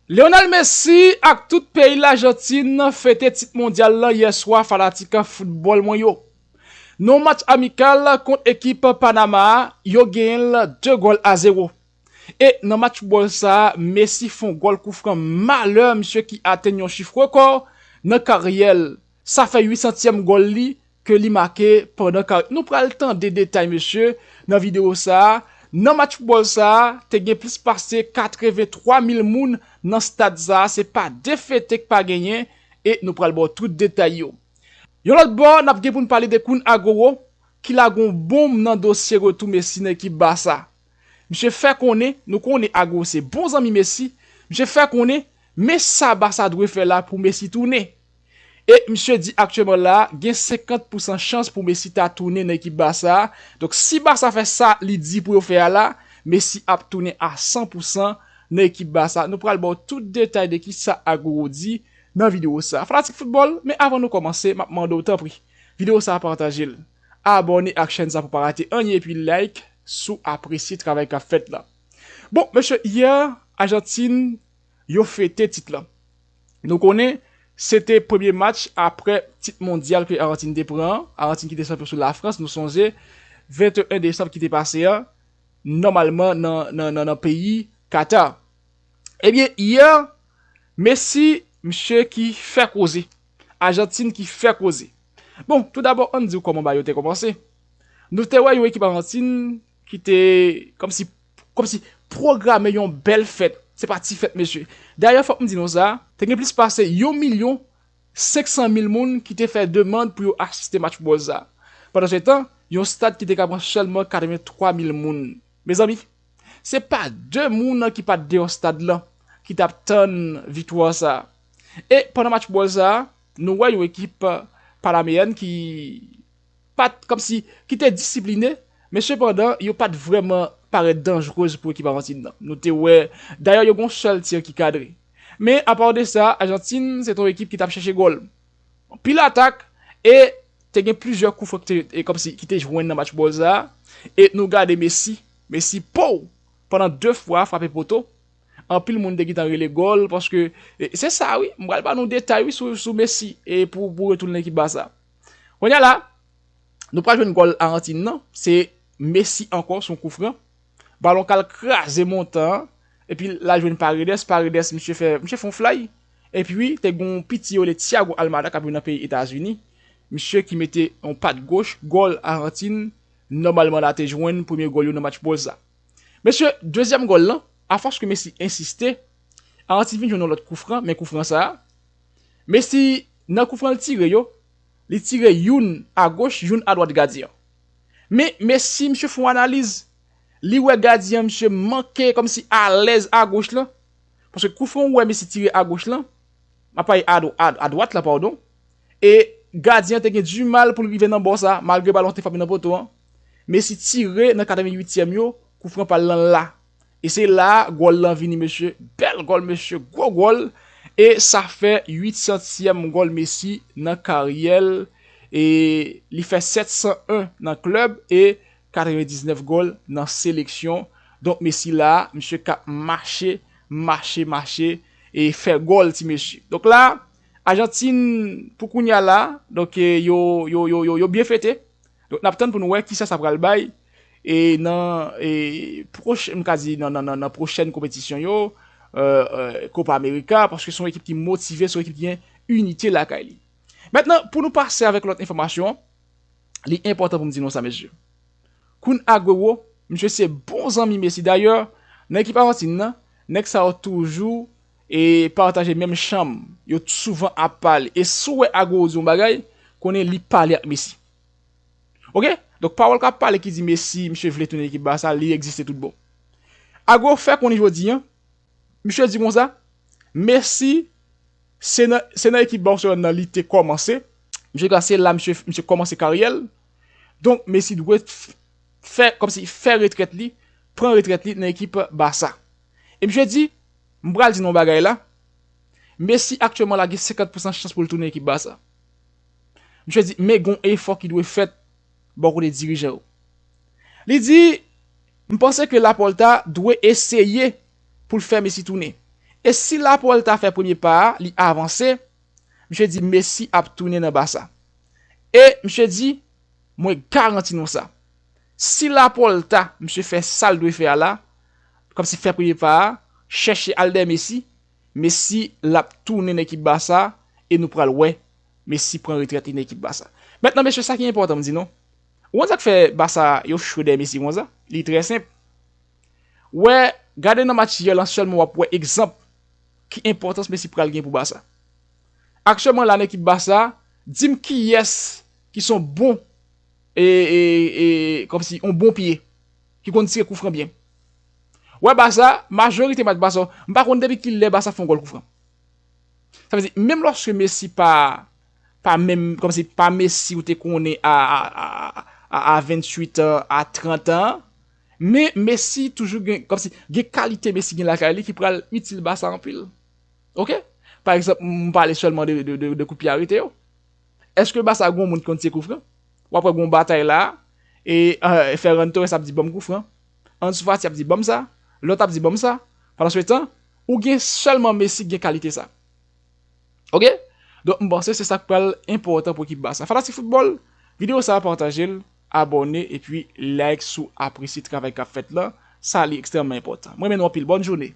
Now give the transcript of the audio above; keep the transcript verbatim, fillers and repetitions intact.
Lionel Messi ak tout peyi Lajantin fete tit mondyal la yè swa, fanatik foutbòl mwen yo. Nan match amikal kont ekip Panama a, yo genyen l de gòl a zewo. E nan match foutbòl sa a, Messi fè yon gòl koufran malè, misye ki atenn yon chif rekò nan karyè l. Sa fè uit santyèm gòl li ke li make pandan karyè. Nou pral tande detay, mesye, nan videyo sa a. Nan match foutbòl sa a, te gen plis pase katrevenntwa mil moun nan stad sa a. Se pa de fete k pa genyen, e nou pral ba w tout detay yo. Yon lòt bò, n ap gen pou n pale de Kun Aguero, ki lage yon bonm nan dosye retou Messi nan ekip Barça. Misye fè konnen, nou konnen Aguero se bon zanmi Messi, misye fè konnen, men sa Barça dwe fè la pou Messi tounen. E misye di aktyèlman la, gen senkant pousan chans pou Messi ta tounen nan ekip Barça a. Donk, si Barça fè sa li di pou yo fè a la, Messi ap tounen a san pousan nan ekip Barça. Nou pral ba w tout detay de kisa Aguero di nan videyo sa a. Fanatik foutbòl, men avan nou kòmanse, m ap mande w tanpri, videyo sa a pataje l. Abòne ak chèn sa pou pa rate anyen, epi like si w apresye travay k ap fèt la. Bon, mesye, yè, Ajantin, yo fete tit la. Nou konnen, se te premye match apre tit mondyal ke Ajantin te pran an. Ajantin ki te chanpyon sou Lafrans, nou sonje, venteyen desanm ki te pase a, nòmalman nan, nan, nan, nan peyi Katar. Ebyen, yè, Messi, misye ki fè koze. Ajantin ki fè koze. Bon, toudabò, ann di w kòman bagay yo te kòmanse. Nou te wè yon ekip Ajantin ki te kòmsi, kòmsi pwograme yon bèl fèt. Se pa ti fèt, mesye. Dayè, fòk m di nou sa, te gen plis pase yon milyon senk san mil moun ki te fè demann pou yo asiste match foutbòl sa. Pandansetan, yon stad ki te ka pran sèlman katrevenntwa mil moun. Mezanmi, se pa de moun nan ki pa t deyò stad lan ki t ap tann viktwa sa. E pandan match foutbòl sa, nou wè yon ekip panameyèn ki pa t, kòmsi, ki te disipline, men sepandan, yo pa t vrèman parèt danjrez pou ekip Ajantin nan. Nou te wè, dayè, yo gen yon sèl ti ki kadre. Men, apa de sa, Ajantin, se te yon ekip ki t ap chèche gòl. Anpil atak, e te gen plizyè koufran ki te, e kòmsi, ki te jwenn nan match foutbòl sa. E nou gade Messi, Messi, pow! Pandan de fwa, frape poto. Anpil moun te gentan rele gòl, paske, e, se sa, wi, m pral ba nou detay, wi, sou, sou Messi, e pou, pou retounen ekip Barça. Kounye a la, nou pral jwenn gòl Ajantin nan, se Messi ankò, se yon koufran. Balon k al kraze montan an, epi l al jwenn Paredes, Paredes, misye fè, misye fè yon flay. Epi wi, te gen yon piti yo rele Thiago Almada k ap jwe nan peyi Etazini. Misye ki mete yon pat goch, gòl Ajantin, nòmalman la te jwenn premye gòl yo nan match foutbòl sa. Mesye, dezyèm gòl lan, afòs ke Messi ensiste, Ajantin vin jwenn yon lòt koufran, men koufran sa a, Messi, nan koufran l tire yo, li tire youn agoch, youn adwat gadyen an. Men Messi, misye fè yon analiz, li wè gadyen an, misye manke kòmsi alèz agoch lan, paske koufran ou wè Messi tire agoch lan, m ap pale adw-, ad-, adwat la, padon, e gadyen an te gen dimal pou l rive nan bò sa, malgre balon te frape nan poto an. Messi tire nan katreventuityèm yo, koufran pa l lan la. E se la a gòl lan vini, mesye. Bèl gòl, mesye. Gwo gòl. E sa fè uit santyèm gòl Messi nan karyè l. E li fè sèt san en nan klèb e katrevendiznèf gòl nan seleksyon. Donk, Messi la a, misye k ap mache, mache, mache, e fè gòl, ti mesye. Donk la, Ajantin, pou kounye a la, donk, e, yo, yo, yo, yo, yo byen fete. Donk, n ap tann pou n wè kisa sa pral bay, e nan, e, pwoch-, m ka di nan, nan, nan, nan pwochèn konpetisyon yo, e, e, Copa America, paske se yon ekip ki motive, se yon ekip ki gen inite lakay li. Mentnan, pou nou pase avèk lòt enfòmasyon, li enpòtan pou m di nou sa, mesye. Kun Aguero, misye se bon zanmi Messi. Dayè, nan ekip Ajantin nan, nèg sa yo toujou e pataje menm chanm. Yo souvan ap pale. E si w wè Aguero di yon bagay, konnen li pale ak Messi. Oke? Donk, pawòl k ap pale ki di Messi, misye vle tounen ekip Barça, li egziste tout bon. Aguero fè konnen jodi a, misye di konsa, Messi, se nan, se nan ekip Barcelone nan li te kòmanse. Misye ka se la misye, misye kòmanse karyè l. Donk, Messi dwe f-, fè, kòmsi fè retrèt li, pran retrèt li nan ekip Barça. E misye di, m pral di nou yon bagay la, Messi aktyèlman la gen senkant pousan chans pou l tounen ekip Barça. Misye di, men gon efò ki dwe fèt bò kote dirijan yo. Li di, m panse ke Laporta dwe eseye pou l fè Messi tounen. E si Laporta fè premye pa a, li avanse, misye di Messi ap tounen nan Barça. E misye di, mwen garanti nou sa. Si Laporta, misye fè sa l dwe fè a la, kòmsi fè premye pa a, chèche al dèyè Messi, Messi l ap tounen nan ekip Barça e nou pral wè Messi pran retrèt li nan ekip Barça. Mentnan, mesye, sa ki enpòtan m di nou. Ou konn sa k fè Barça yo cho dèyè Messi konsa? Li trè senp. Wè, gade nan match yè lan sèlman w ap wè egzanp ki enpòtans Messi pral gen pou Barça. Aktyèlman la nan ekip Barça, di m kiyès ki se yon bon e, e, e, kòmsi yon bon pye ki konn tire koufran byen. Wè Barça, majorite match Barça, m pa konn depi kilè Barça fè yon gòl koufran. Sa vle di, menm lòske Messi pa, pa menm, kòmsi pa Messi ou te konnen a, a, a, a, a venntuit an, a trant an, men Messi toujou gen, kòmsi, gen kalite Messi gen lakay li ki pral itil Barça anpil. Oke? Pa egzanp, m pale sèlman de, de, de, de kout pye arete yo. Èske Barça gen yon moun ki konn tire koufran? W ap wè gen yon batay la, e, e Ferran Torres ap di ban m koufran. Ansu Fati ap di ban m sa. Lòt ap di ban m sa. Pandan se tan, ou gen sèlman Messi ki gen kalite sa. Oke? Donk, m panse se sa k pral enpòtan pou ekip Barça. Fanatik foutbòl, videyo sa a pataje l, abòne, epi like si w apresye travay k ap fèt la. Sa li ekstrèmman enpòtan. Mwen renmen nou anpil. Bòn jounen.